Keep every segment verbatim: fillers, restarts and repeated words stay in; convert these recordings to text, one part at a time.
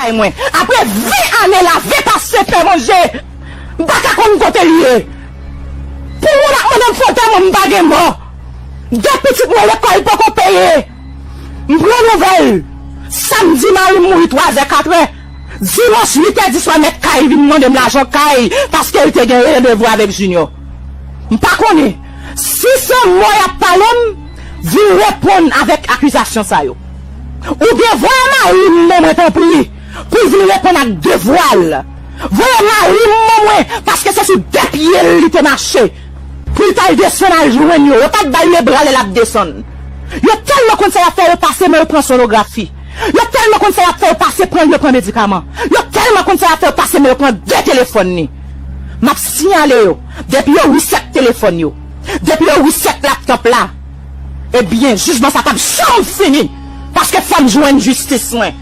Ay mwen. Apre ven ane la, ven pase fè manje. M pa ka konn kote l ye. Pou moun ap mande m fè anterman, m pa gen mò. De pitit mwen lekòl poko peye. M pran nouvèl. Samdi mari m mouri twazè, katrè. Dimanch uitè di swa mèt kay vin mande m lajan kay paske l te gen randevou avèk Junior. M pa konnen si se mò y ap pale m, vin reponn avèk akizasyon sa yo. Oubyen voye mari m ban mwen tanpri pou l vin reponn ak devwa l. Voye mari m ban mwen paske se sou de pye l li te mache pou l t al desann al jwenn yo. Yo pa t ba l lebra lè l ap desann. Yo tèlman konn sa y ap fè, yo pase men yo pran sonografi. Yo tèlman konn sa y ap fè, yo pase pran l, yo pran medikaman. Yo tèlman konn sa y ap fè, yo pase men yo pran de telefòn li. M ap siyale yo, depi yo reset telefòn yo, depi yo reset laptop la, ebyen, jijman sa p ap janm fini, paske fò m jwenn jistis mwen.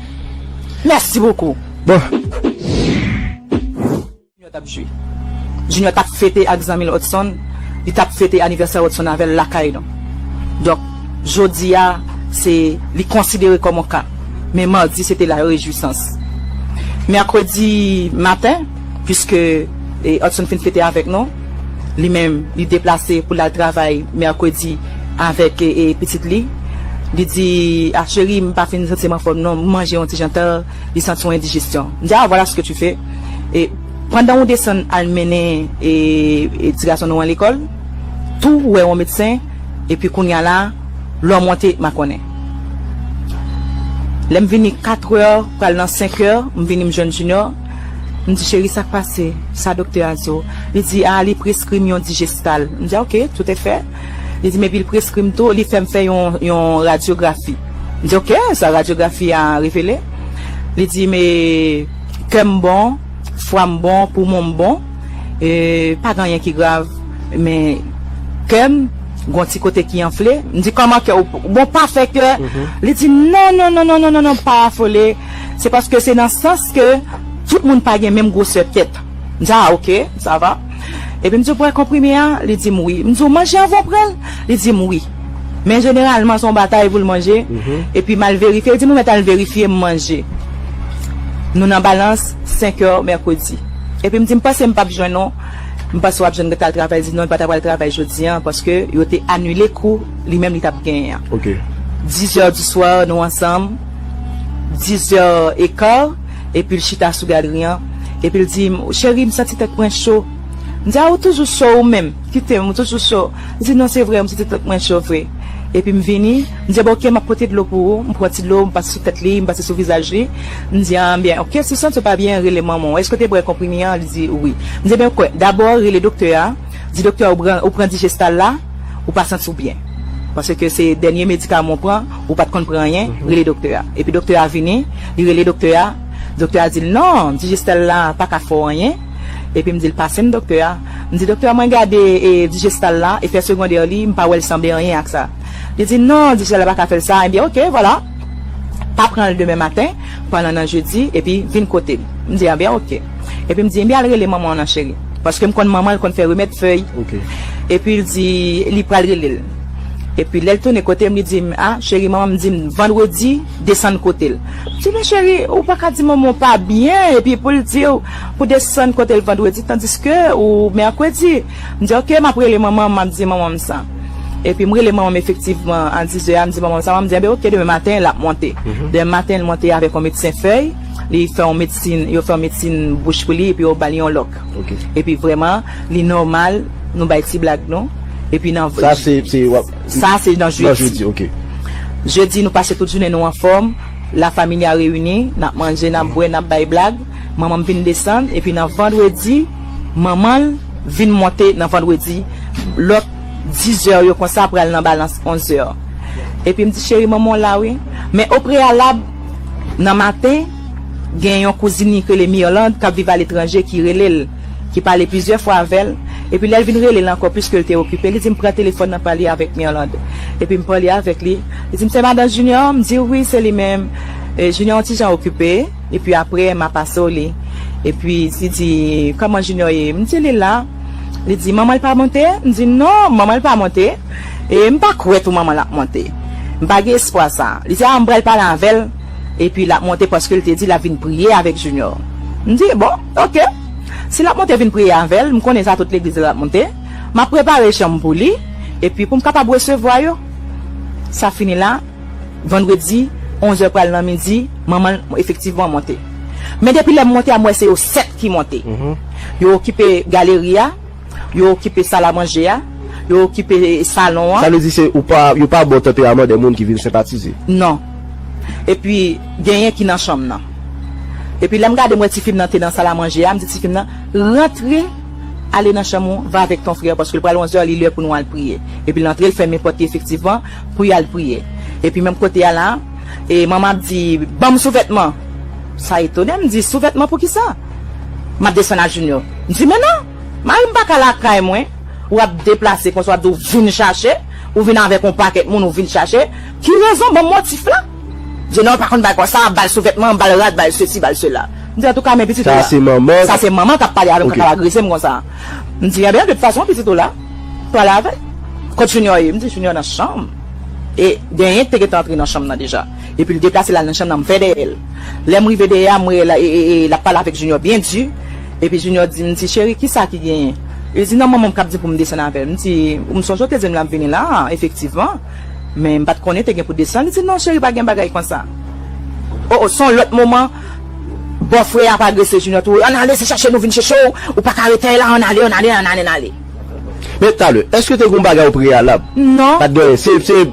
Mèsi bokou. Bon. Junior t ap jwe. Junior t ap fete ak zanmi l Hudson. Li t ap fete anivèsè Hudson avè l lakay nou. Donk, jodi a, se li konsidere kòm yon ka. Men madi, se te la rejwisans. Mèkredi maten, piske e, Hudson fin fete avèk nou, li menm, li deplase pou l al travay mèkredi avèk e, e, pitit li. Li di, a cheri, m pa fin santi m anfòm non, m manje yon ti jan tan, li santi yon endijestyon. M di, ah, voilà ce que tu fais. E pandan ou desann al mennen e, e ti gason nou an lekòl, tou ou wè yon medsen, epi kounye a la, lè w monte, m a konnen. Lè m vini katrè, pral nan senkè, m vini m jwenn Junior. M di, cheri, sa k pase? Sa doktè a di w? Li di, a, li preskri m yon dijestal. M di, ok, tout est fait. Li di m epi l preskri m tou, li fè m fè yon, yon radyografi. M di, ok, sa radyografi a revele? Li di, men kè m bon, fwa m bon, poumon m bon, e, pa gen anyen ki grav, men kè m gon ti kote ki anfle. M di, kòman kè w bon, pa fè kè? Li di, non, non, non, non, non, non, non, pa afole. Se paske se nan sans ke tout moun pa gen menm gwosè tèt. M di, ah, ok, sa va. Epi m di, ou pran konprime a? Li di m wi. M di, ou manje anvan w pran l? Li di m wi. Men jeneralman, se yon batay pou l manje. Epi m al verifye. Li di m, ou mèt al verifye, m manje. Nou nan balans, senkè mèkredi. Epi m di, m panse m p ap jwenn ou. M panse w ap jwenn, t al travay. Li di non, li pa ta pral travay jodi a, paske yo te anile kou li menm li t ap genyen an. Ok. Dizè di swa, nou ansanm. Dizè eka, epi l chita sou galri an. Epi l di m, cheri, m santi tèt mwen cho. M di, a, ou toujou cho ou menm? Kite m, ou toujou cho. Li di, non, se vre, m santi tèt mwen cho vre. Epi m vini, m di, bon, ok, m ap pote dlo pou ou. M pran ti dlo, m pase sou tèt li, m pase sou vizaj li. M di, a, byen, ok, si w santi w pa byen, rele manman w. Èske w te bwè konprime an? Li di, wi. M di, ebyen, kwè, dabò, rele doktè a. Di doktè a, ou pran, ou pran dijestal la, ou pa santi w byen. Paske se dènye medikaman w pran, ou pa t konn pran anyen, rele doktè a. Epi doktè a vini, li rele doktè a. Doktè a di l, non, dijestal la pa ka fè w anyen. Epi m di l, pase m doktè a. M di, doktè, mwen gade e, dijestal la, efè segondè li, m pa wè l sanble anyen ak sa. Li di, non, dijestal la pa ka fè l sa. Ebyen, ok, vwala. Pa pran l demen maten, pran l nan jedi, epi vin kote m. M di, a byen, ok. Epi m di, ebyen, al rele manman w nan, cheri. Paske m konn manman l konn fè remèd fèy. Ok. Epi l di, li pral rele l. Epi lè l tounen kote m, li di m, a, cheri, manman m di m vandredi, desann kote l. M di, men cheri, ou pa ka di manman w pa byen, epi pou l di w pou desann kote l vandredi, tandiske ou mèkredi. M di, ok, m ap rele manman m, m ap di manman m sa. Epi m rele manman m efektivman a dizè a, m di manman m sa, manman m di, enben, ok, demen maten, l ap monte. Demen maten, l monte avèk yon medsen fèy, li fè yon medsin, yo fè yon medsin bouch pou li, epi yo ba l yon lòk. Ok. Epi vrèman, li nòmal, nou bay ti blag nou. Epi nan Sa se, se, w ap, Sa se nan nan jedi. Jedi, ok. Jedi, nou pase tout jounen nou anfòm. La familya reyini, n ap manje, n ap bwè, n ap bay blag. Manman m vin desann, epi nan vandredi, manman l vin monte nan vandredi. Lòt dizè yo konsa pral nan balans onzè. Epi m di, cheri, manman w la wi. Men o preyalab, nan maten, gen yon kouzin li k rele Mirlande k ap viv aletranje ki rele l, ki pale plizyè fwa avè l. Epi lè l vin rele l ankò, piske l te okipe, li di m pran telefòn nan pale avèk Mirlande. Epi m pale avèk li. Li di m se madan Junior? M di wi, se li menm. E, Junior yon ti jan okipe. Epi apre, m a pase w li. Epi li di, kòman Junior ye? M di li la. Li di, manman l pa monte? M di non, manman l pa monte. E m pa kwè tou manman l ap monte. M pa gen espwa sa. Li di, a, m pral pale avè l. Epi l ap monte paske l te di l ap vin priye avèk Junior. M di, bon, oke. Si l ap monte vin priye avè l, m konnen sa tout legliz l ap monte. M ap prepare chanm pou li. Epi pou m kapab resevwa yo. Sa fini la, vandredi, onz è pral nan midi, manman l efektivman monte. Men depi lè m monte a, m wè se yo sèt ki monte. Yo okipe galeri a, yo okipe sal a manje a, yo okipe salon an. Sa vle di se ou pa, yo pa bon tanperaman de moun ki vin senpatize. Non. Epi, genyen ki nan chanm nan. Epi, lè m gade, m wè tifi m nan te nan sal a manje a, m di tifi m nan, rantre, ale nan chanm ou, va avec ton frère, paske l pral onz è, li lè pou nou al priye. Epi, l antre, l fèmen pòt li efektivman, pou y al priye. Epi, menm kote a la, e manman ap di, ban m souvètman. Sa etone m, m di, souvètman pou ki sa? M ap desann ak Junior. M di, men non, mari m pa ka lakay mwen, w ap deplase konsa, w ap di w vin chache, ou vin avèk yon pakèt moun, ou vin chache. Ki rezon? Ban m motif la. Di non, pa konn bay konsa, ba l souvètman, ba l rad, ba l sesi, ba l sela. M di, antouka, men pitit ou la. Sa se manman k ap pale avè m, k ap agrese m konsa. M di, enben, de tout fason, pitit ou la, pale avè l. Kot Junior ye? M di, Junior nan chanm. E genyen te gentan antre nan chanm nan deja. Epi l deplase l al nan chanm nan, m fè dèyè l. Lè m rive dèyè a, m wè l, e, e, e, l ap pale avèk Junior byen di. Epi Junior di m, di, cheri, kisa ki genyen? Li di, non, manman m k ap di pou m desann avè l. M di, ou m sonje w te di m l ap vini la, efektivman. Men m pa t konnen te gen pou desann. Li di, non, cheri, pa gen bagay konsa. O, o, se yon lòt moman, bòfrè a ap agrese Junior tou. Ann ale, se chache nou vin chèche w. Ou pa ka rete la, ann ale, ann ale, ann ale, ann ale. Men talè, èske te gen yon bagay o preyalab? Non. Pa t gen anyen. Se, se,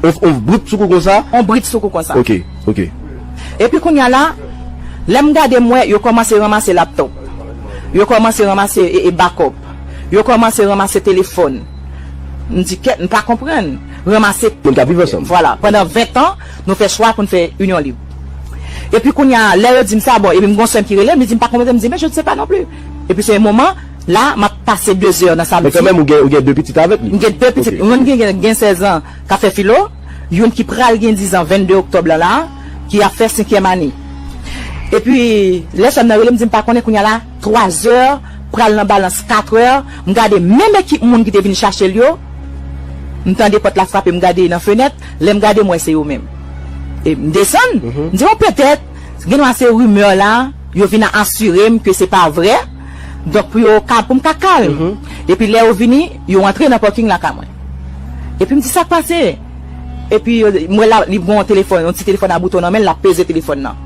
on, on brit sou kou konsa? On brit sou kou konsa. Ok, ok. Epi kounye a la, lè m gade m wè, yo kòmanse ranmase laptop. Yo kòmanse ranmase, e, e, bakòp. Yo kòmanse ranmase telefòn. M di, kèt, m pa konprann. Ranmase. Moun k ap viv ansanm. Vwala. Pandan ven tan, nou fè chwa pou n fè inyon lib. Epi kounye a, lè yo di m sa, bon, epi m gon sè m ki rele m, li di m pa konprann, m di, men je ne sais pas non plus. Epi se yon moman, la, m ap pase de zè nan samdi. Men kanmenm, ou gen, ou gen de pitit avèk li? M gen de pitit. Ok. Youn gen, gen, gen sèz an, k ap fè filo, youn ki pral gen diz an, vennde oktòb la, la, ki ap fè senkyèm ane. Epi, lè sè m nan rele m, di m pa konnen kounye a la, twa zè, pral nan balans kat è, m gade menm ekip moun ki te vin chache l yo, m tande pòt la frape, m gade nan fenèt, lè m gade, m wè se yo menm. E m desann, m di, bon, petèt, gen dwa se rimè la, yo vin asire m ke se pa vrè, donk pou yo ka, pou m ka kalm. Epi lè yo vini, yo antre nan parking lakay mwen. Epi m di, sa k pase? Epi yo, m wè la, li gen yon telefòn, yon ti telefòn a bouton nan men l, l ap peze telefòn nan.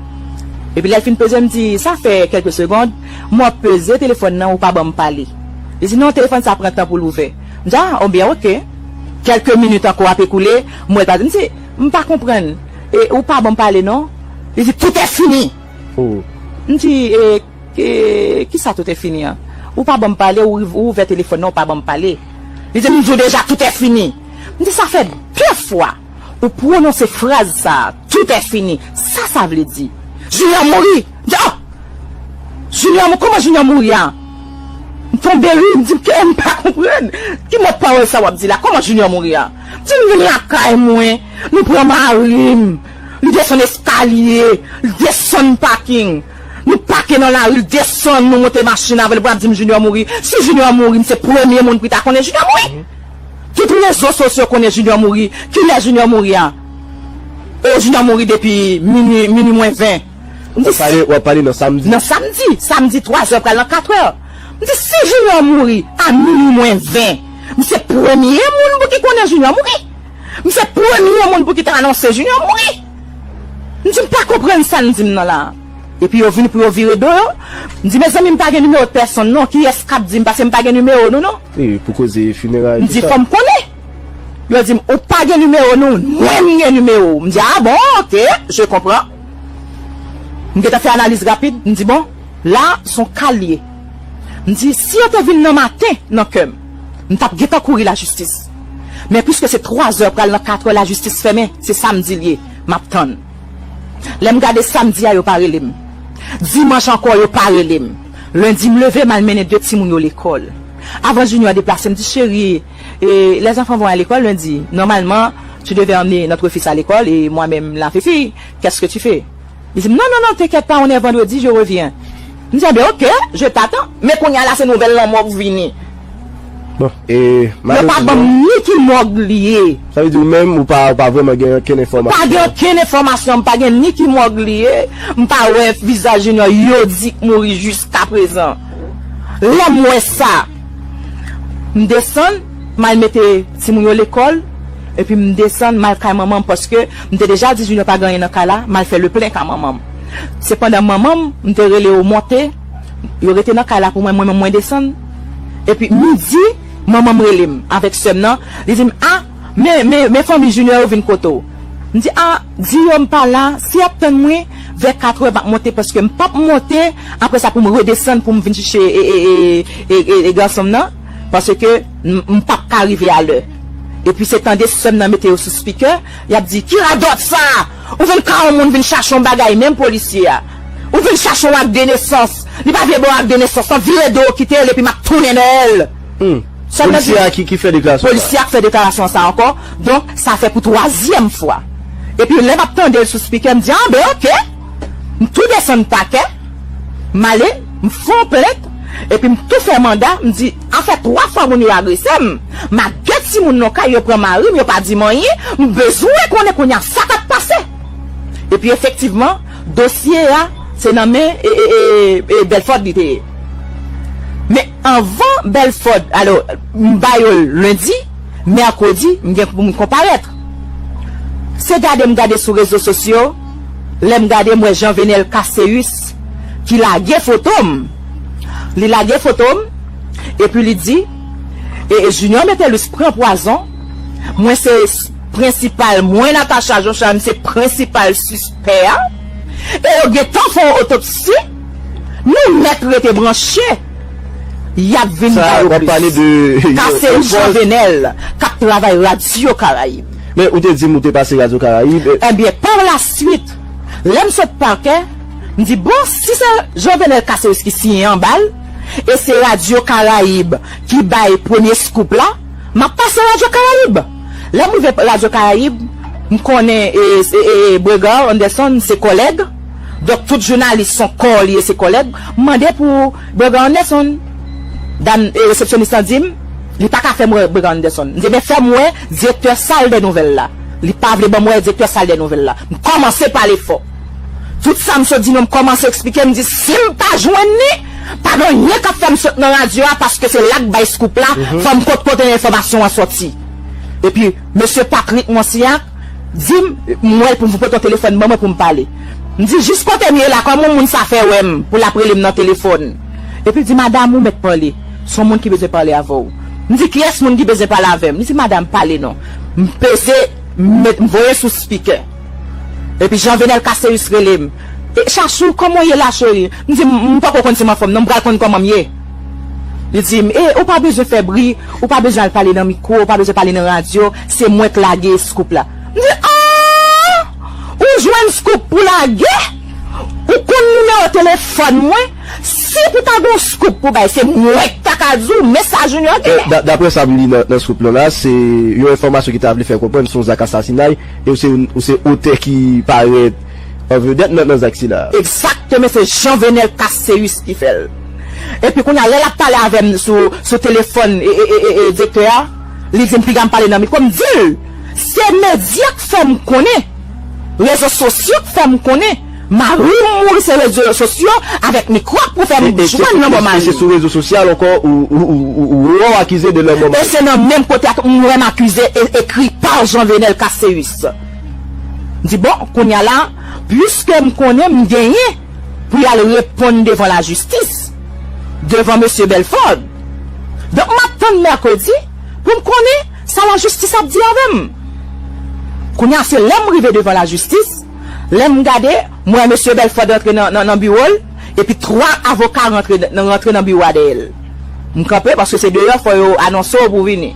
Epi lè l fin peze, m di, sa fè kèlke segond, m wè w ap peze telefòn nan, ou pa ban m pale. Li di, non, telefòn sa pran tan pou l ouvè. M di, a, o byen, oke. Kèlke minit ankò ap ekoule, m wè l pa, m di, m pa konprann. E, ou pa ban m pale, non? Li di, tout est fini. Oh. M di, e, e, kisa tout est fini an? Ou pa ban m pale, ou, ou ouvè telefòn nan, ou pa ban m pale. Li di, m di w deja, tout est fini. M di, sa fè de fwa ou pwononse fraz sa a, tout est fini. Sa sa vle di? Junior mouri. M di, oh! Junior mou-, kòman Junior mouri a? M tonbe ri, m di, ke m pa konprann. Ki mòd pawòl sa w ap di la? Kòman Junior mouri a? M di, m vin lakay mwen, nou pran mari m, li desann eskalye, li desann paking. Nou pake nan lari, l desann, nou monte machin avè l, pou ap di m Junior mouri. Si Junior mouri, m se premye moun pou ta konnen Junior mouri. Tout rezo sosyo konnen Junior mouri. Kilè Junior mouri a? O, Junior mouri depi minui, minui mwen ven. M di, w ap pale, w ap pale nan samdi. Nan samdi, samdi twa zè pral nan kat è. M di, si Junior mouri a minui mwen ven, m se premye moun pou ki konnen Junior mouri. M se premye moun pou ki ta anonse Junior mouri. M di, m pa konprann sa n di m nan la. Epi yo vini pou yo vire do yo. M di, mezanmi, m pa gen nimewo pèsonn non. Kiyès k ap di m, paske m pa gen nimewo nou non. E pou koze fineray, m di, fò m konnen. Yo di m, ou pa gen nimewo nou, mwen m gen nimewo w. M di, a bon, oke, je konpran. M gentan fè analiz rapid, m di, bon, la, s on ka l ye. M di, si yo te vin nan maten, nan kè m, m t ap gentan kouri lajistis. Men piske se twa zè pral nan kat è, lajistis fèmen, se samdi l ye, m ap tann. Lè m gade samdi a, yo pa rele m. Dimanch ankò, yo pa rele m. Lendi, m leve, m al mennen de timoun yo lekòl. Avan Junior deplase, m di, cheri, e, les enfants vont à l'école lundi. Normalement, tu devais emmener notre fils à l'école et moi-même la Fifi. Qu'est-ce que tu fais? Li di m, non, non, non, t'inquiète pas, on est vendredi, je reviens. M di, enben, oke, je t'attends. Men kounye a la, se nouvèl lanmò k vini. Bon, e, yo pa ban m ni ki mòg li ye. Sa vle di ou menm, ou pa, ou pa vrèman gen okenn enfòmasyon? M pa gen okenn enfòmasyon, m pa gen ni ki mòg li ye, m pa wè vizaj Junior, yo di k mouri jiskaprezan. Lè m wè sa, m desann, m al mete timoun yo lekòl, epi m desann, m al kay manman m, paske m te deja di Junior pa gen anyen nan kay la, m al fè leplen kay manman m. Sepandan, manman m, m te rele yo monte, yo rete nan kay la pou mwen, mwen menm mwen desann. Epi midi, manman m rele m avèk sè m nan, li di m, a, men, men, men fanmi Junior yo vin kote w. M di, a, di yo m pa la, si y ap tann mwen, vè katrè m ap monte, paske m p ap monte, apre sa pou m redesann, pou m vin chèche, e, e, e, e, e, e gason m nan, paske m, m p ap ka rive alè. Epi se tande sè m nan mete yo sou spikè, y ap di, ki radòt sa? Ou vin ka yon moun vin chache yon bagay, menm polisye a. Ou vin chache yon ak de nesans. Li pa vle ba w ak de nesans lan, vire do w kite l, epi m ap tounen dèyè l. Hmm. Sè m nan di, polisye a ki, ki fè deklarasyon sa? Polisye a k fè deklarasyon sa ankò. Donk, sa fè pou twazyèm fwa. Epi lè m ap tande l sou spikè, m di, a, ben, oke. M tou desann pakè. M ale, m fè yon plent, epi m tou fè manda, m di, afè twa fwa moun yo agrese m, m ak de timoun nan kay, yo pran mari m, yo pa di m anyen, m bezwen konnen kounye a sa k ap pase. Epi efektivman, dosye a, se nan men, e, e, e, e, Belford li te ye. Men anvan Belford, alò, m ba yo l lendi, mèkredi, m gen pou m konparèt. Se gade m gade sou rezo sosyo, lè m gade m wè Jean Venel Casséus ki lage foto m. Li lage foto m, epi li di, e, e Junior Metellus pran pwazon, mwen se s-, prensipal, mwen Natacha Jean Charles, se prensipal sispè a, e yo gentan fè yon otopsi, nou mèt rete branche, y ap vin ba yo plis. Sa, w ap pale de Casséus Jean Venel, k ap travay Radyo Karayib. Men ou te di m ou te pase Radyo Karayib. Ebyen, pa la swit, lè m sot pakè, m di, bon, si se Jean Venel Casséus ki siyen anba l, e se Radyo Karayib ki bay premye scoop la, m ap pase Radyo Karayib. Lè m rive Radyo Karayib, m konnen, e, e, e, e, Bregard Anderson se kòlèg. Donk, tout jounalis se kò li ye, se kòlèg. M mande pou Bregard Anderson. Dam, e, resepsyonis lan di m, li pa ka fè m wè Bregard Anderson. M di, men fè m wè direktè sal dè nouvèl la. Li pa vle ban m wè direktè sal dè nouvèl la. M kòmanse pale fò. Tout sa m sot di nou, m kòmanse eksplike, m di, si m pa jwenn li, pa gen anyen k ap fè m sot nan radyo a, paske se la k bay scoop la, fò m kot kote enfòmasyon an sòti. Epi, mesye Patrick Monsiak di m, m wè l pou m pote yon telefòn ban mwen pou m pale. M di, jis kote m ye la, kòman moun sa fè wè m, pou l ap rele m nan telefòn? Epi l di, madam, ou mèt pale. Se yon moun ki bezwen pale avè w. M di, kiyès moun ki bezwen pale avè m? Li di, madam, pale non. M peze, m met, m voye sou spikè. Epi Jean Venel Casséus rele m. E, Chachou, kòman w ye la, cheri? M di, m, m poko konn si m anfòm non, m pral konn kòman m ye. Li di m, e, ou pa bezwen fè bri, ou pa bezwen al pale nan mikwo, ou pa bezwen pale nan radyo, se mwen k lage scoop la. M di, a! Ou jwenn scoop pou lage? Ou konn nimewo telefòn mwen? Si pou ta gen yon scoop pou bay, se mwen k ta ka di w, men sa Junior genyen. Da-, daprè sa m li nan, nan scoop lan la, se yon enfòmasyon ki ta vle fè konprann se yon zak asasinay, e ou se, ou se otè ki parèt an vedèt nan, nan zak sila. Egzakteman, se Jean Venel Casséus ki fè l. Epi kounye a, lè l ap pale avè m sou, sou telefòn, e, e, e, e, e, direktè a, li di m piga m pale nan mikwo, m di l, se medya k fè m konnen, rezo sosyo k fè m konnen, mari m mouri se rezo sosyo avèk mikwòb pou fè m jwenn lanmò mari m. E, e, se, se sou rezo sosyal ankò ou, ou, ou, ou, ou, ou akize de lanmò mari m. E se nan menm kote a tou m wè m akize e, ekri pa Jean Venel Casséus. M di, bon, kounye a la, piske m konnen m genyen pou y al reponn devan lajistis, devan mesye Belford. Donk, m ap tann mèkredi pou m konnen sa lajistis ap di avè m. Kounye a, se lè m rive devan lajistis, lè m gade, m wè mesye Belford rantre nan, nan, nan biwo l, epi twa avoka rantre, nan, rantre nan biwo a dèyè l. M kanpe, paske se deyò, fò yo anonse w pou w vini.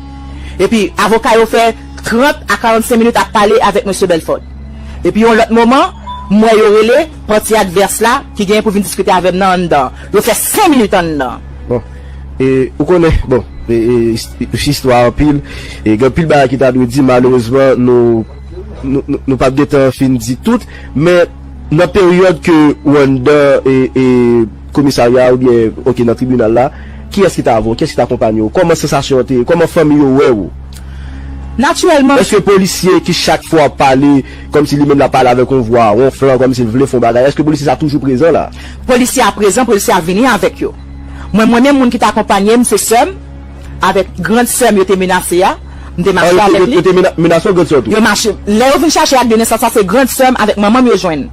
Epi, avoka yo fè trant a karannsenk minit ap pale avèk mesye Belford. Epi yon lòt moman, m wè yo rele pati advès la ki genyen pou vin diskite avè m nan anndan. Yo fè senk minit anndan. Bon, e, ou konnen, bon, e, e, is-, istwa anpil, e, gen anpil bagay ki ta dwe di, malerezman, nou, nou, nou, nou p ap gentan fin di tout, men nan peryòd ke ou anndan, e, e, komisarya oubyen, oke, nan tribinal la, Kiyès ki t avè w? Kiyès ki t akonpanye w? Kòman sansasyon an te ye? Kòman fanmi yo wè w? Natirèlman. Èske polisye ki chak fwa ap pale, kòmsi li menm l ap pale avèk yon vwa wonflan, kòmsi l vle fè yon bagay, èske polisye sa toujou prezan la? Polisye a prezan, polisye a vini avèk yo. Mwen, mwen menm, moun ki t akonpanye m, se sè m, avèk grann sè m yo te menase a, m te mache avèk li. Yo te mena- menase w, grann sè w tou? Yo mache. Lè yo vin chache ak de nesans la, se grann sè m avèk manman m yo jwenn.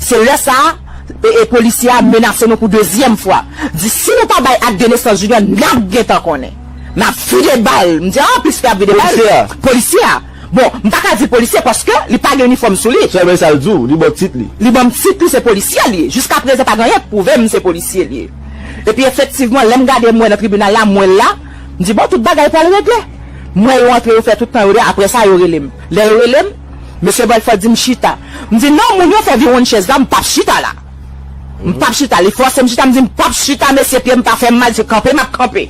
Se lè sa a, e, e polisye a menase nou pou dezyèm fwa. Di si nou pa bay ak de nesans Junior, n ap gentan konnen. N ap vide bal. M di, ah, plis ke ap vide bal. Polisye a? Polisye a. Bon, m pa ka di polisye paske li pa gen inifòm sou li. Sèlman sa l di w, li ban w tit li. Li ban m tit li, se polisye li ye. Jiska prezan, pa gen anyen k pwouve m se polisye li ye. Epi efektivman, lè m gade m wè nan tribinal la, m wè l la, m di, bon, tout bagay pral regle. M wè yo antre, yo fè tout tan yo de, apre sa, yo rele m. Lè yo rele m, mesye Belfort di m chita. M di, non, moun yo fè viwonn chèz la, m p ap chita la. M p ap chita. Li fòse m chita, m di, m p ap chita, mesye, pye m pa fè m mal, se kanpe m ap kanpe.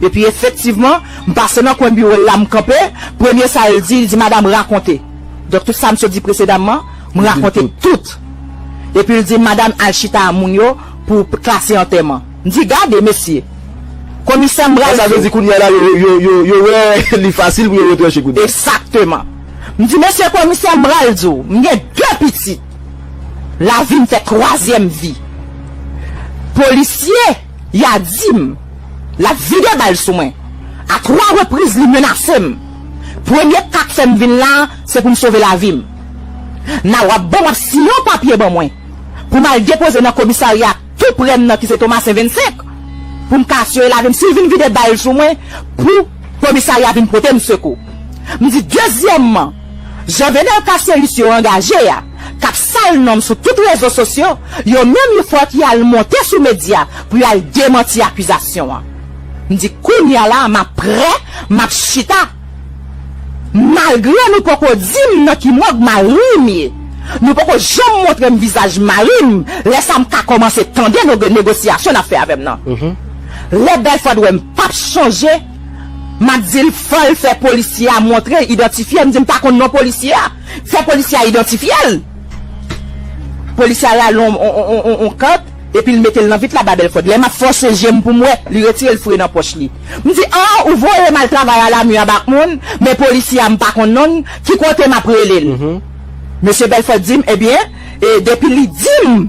Epi efektivman, m pase nan kwen biwo l la, m kanpe. Premye sa l di, li di, madanm, rakonte. Donk, tout sa m sot di presedamman, m rakonte tout. Epi l di, madanm, al chita a moun yo pou klase antèman. M di, gade, mesye. Komisè m pral. Sa vle di kounye a la, yo, yo, yo, yo wè li fasil pou yo retranche kounye a. Egzakteman. M di, mesye komisè, m pral di w, m gen de pitit. Lavi m fè twazyèm vi. Polisye, y a di m, l ap vide bal sou mwen. A twa repriz, li menase m. Premye ka k fè m vin la, se pou m sove lavi m. Nan w ap ban m ap siyen yon papye ban mwen pou m al depoze nan komisarya tou pre m nan ki se Tomasen vennsenk, pou m ka asire lavi m. Si l vin vide bal sou mwen, pou komisarya vin pote m sekou. M di, dezyèmman, Jean Venel Casselus yo angaje a, k ap sal non m sou tout rezo sosyo, yo menm yo fòk y al monte sou medya pou y al demanti akizasyon an. M di, kounye a la, m ap prè, m ap chita. Malgre nou poko di m nan ki mòg mari m ye, nou poko janm montre m vizaj mari m, lè sa m ka kòmanse tande no- negosyasyon n ap fè avè m nan. Lè Belford wè m p ap chanje, m ap di l fò l fè polisye a montre l, idantifye l. M di m pa konn non polisye a. Fè polisye a idantifye l. Polisye a rale on, on, on, on, on kat, epi l mete l nan vit la ba Belford. Lè m ap fòse je m pou m wè, li retire l fouye nan pòch li. M di, an, ou voye m al travay a la mi a bak moun, men polisye a m pa konn non l, ki kote m ap rele l? Mesye Belford di m, ebyen, e depi li di m,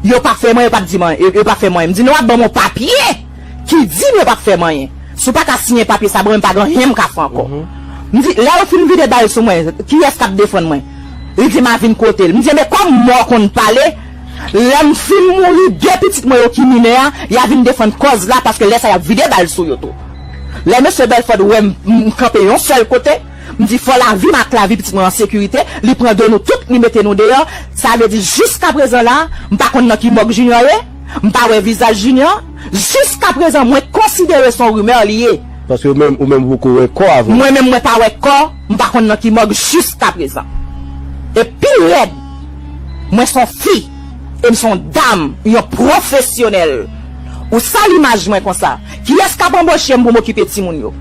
yo p ap fè m anyen, yo p ap di m anyen, yo, yo p ap fè m anyen. M di, non, w ap ban m yon papye ki di m yo p ap fè m anyen. Si w pa ka siyen papye sa, bon, m pa gen anyen m ka fè ankò. M di, lè yo fin vide bal sou mwen, kiyès k ap defann mwen? Li di m a vin kote l. M di, men kòm mò konn pale, lè m fin mouri, de pitit mwen yo ki minè a, y a vin defann kòz la, paske lè sa y ap vide bal sou yo tou. Lè mesye Belford wè m, m kanpe yon sèl kote, m di, fò lavi m ak lavi pitit mwen an sekirite, li pran do nou tout, li mete nou deyò. Sa vle di, jiska prezan la, m pa konn nan ki mòg Junior ye, m pa wè vizaj Junior. Jiska prezan, mwen konsidere se yon rimè li ye. Paske ou menm, ou menm ou poko wè kò avè l. Mwen menm, mwen pa wè kò, m pa konn nan ki mòg jiska prezan. E pi rèd, mwen se yon fi, e m se yon dam, yon pwofesyonèl. Ou sal imaj mwen konsa. Kiyès k ap anboche m pou m okipe timoun yo?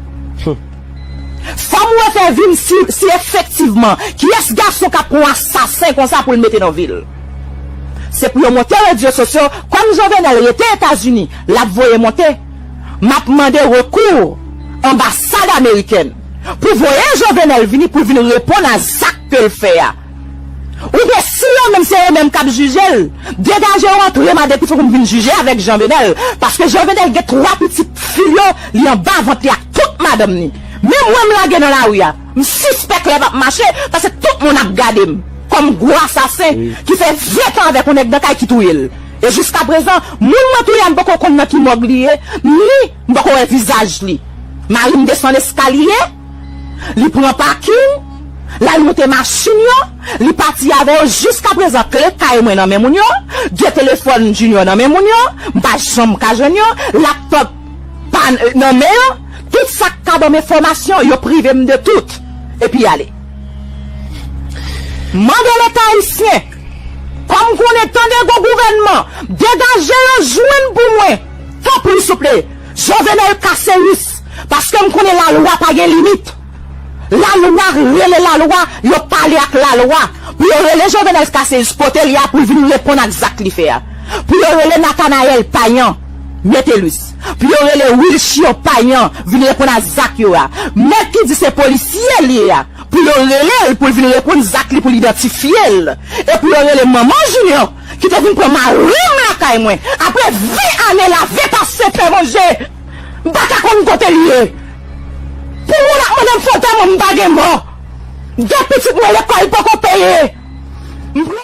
Fò m refè vi m si, si efektivman, kiyès gason k ap pran yon asasen konsa pou l mete nan vi l? Se pou yo monte rezo sosyo, kòm Jovenel rete Etazini, l ap voye monte. M ap mande rekou anbasad amerikèn pou voye Jovenel vini pou vin reponn a zak ke l fè a. Oubyen si yo menm se yo menm k ap jije l, degaje yo antre m a depi pou m vin jije avèk Jean Venel, paske Jean Venel gen twa pitit fi l yo, li anba vant li ak tout madanm ni. Menm mwen m lage nan lari a, m sispèk lè m ap mache, paske tout moun ap gade m kòm gwo asasen ki fè ven tan avèk yon nèg nan kay ki touye l. E jiska prezan, moun mwen touye a m poko konn nan ki mòg li ye, ni m poko wè vizaj li. Mari m desann eskalye, li pran pakin, l al monte machin yo, li pati avè yo. Jiska prezan, kle kay mwen nan men moun yo, de telefòn Junior nan men moun yo, m pa janm ka jwenn yo, laptòp pa n- nan men yo, tout sa k ka ban m enfòmasyon, yo prive m de tout. Epi ale. Mande Leta ayisyen, kòm konnen tande gwo gouvènman, degaje yo jwenn pou mwen, tanpri souple, Jovenel Casselus, paske m konnen lalwa pa gen limit. Lalwa rele lalwa, yo pale ak lalwa. Pou yo rele Jovenel Casselus, pote li a pou l vin reponn ak zak li fè a. Pou yo rele Nathanaël Payan, Metelus, pou yo rele Wilchion Payan vin reponn a zak yo a. Nèg ki di se polisye li ye a, pou yo rele l pou l vin reponn zak li, pou l idantifye l, e pou yo rele manman Junior ki te vin pran mari m lakay mwen apre ven ane, la ven pase fè manje, m pa ka konn kote l ye. Pou moun ap mande m fè antèman, m pa gen mò. De pitit mwen lekòl poko peye. M